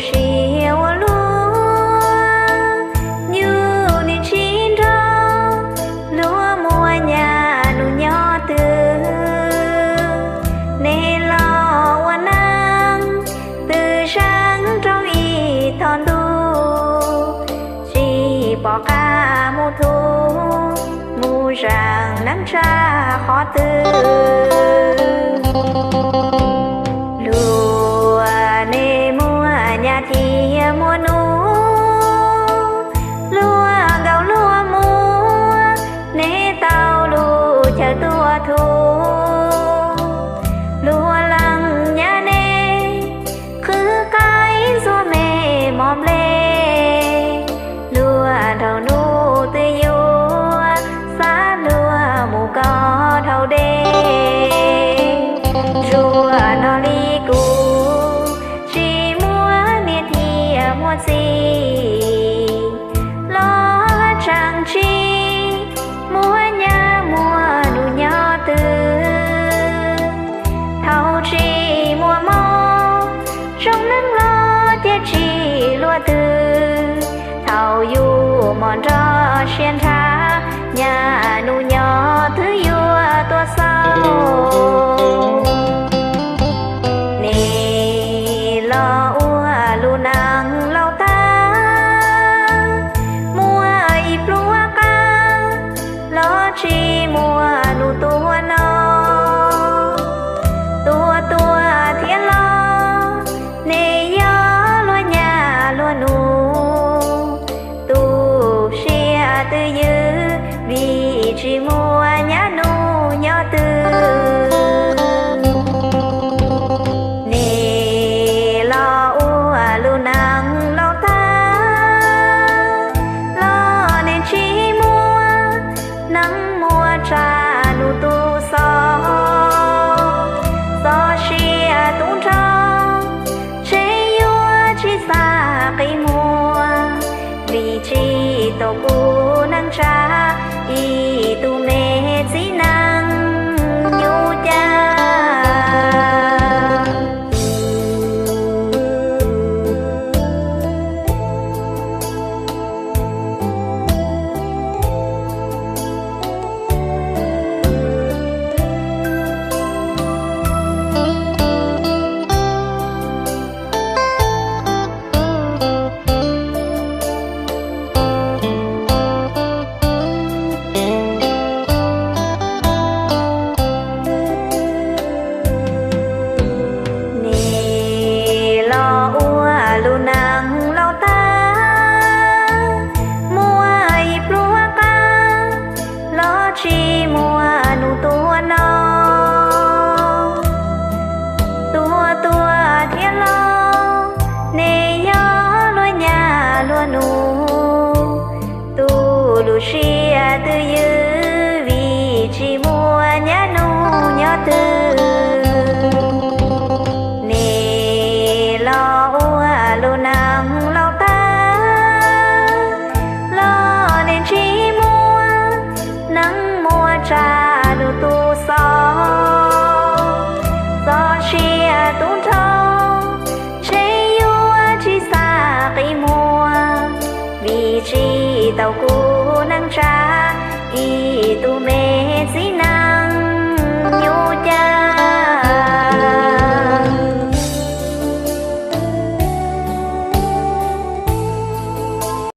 Sim ua luaj, yus nim tsis nrog luag muaj nyab nus nyob twg. Nej los ua neej twb zeeg rau ib thoj ntuj, tsis pom qab mus thub mus zeeg neej tsa qhov twg. Luag nej muaj nyab thiab muaj nus, luag nkaus luag muab nej tau lub chaw tuaj thub. Luag leej nyab nej qhwv qaib ntxuag me mos nplej, luag nraug nus twb yuav xa luag mus koj dhau dej. Zuag no li kuv tsis muaj niam thiab muaj txiv, los tseem tsis muaj nyab muaj nus nyob twg. Thaum tsis muaj mob, tsoom neeg los ces tsis luaj twg. Thaum yus mos nrog siab nrhab, nyab nus nyob twg yuav tuaj xauj. Nej los ua lub neej laus tag, muaj ib pluag qab los tsis muaj nus tuaj no. Tuaj tuaj thiab los, nej yog luag nyab luag nus, tu siab twj ywm vim tsis muaj nyab nus nyob twg. Nej los ua lub neej laus tag, los nej tsis muaj neeg muab tsa nus tu xov. Txoj sia tub nrho, ntshe yuav tsis xav qi muag, vim tsis tau kuv neej tsa ib tug me txiv neej nyuj cas. Nej los ua lub neej laus tag, muaj ib pluag qab los tsis muaj nus tuaj no. Tuaj tuaj thiab los, nej yog luag nyab luag nus, tu lub siab twj ywm vim tsis muaj nyab nus nyob twg. Nej los ua lub neej laus tag, los nej tsis muaj neeg muab tsa nus tu xov. Txoj sia tub nrho, ntshe yuav tsis xav qi muag, vim tsis tau kuv neej tsa ib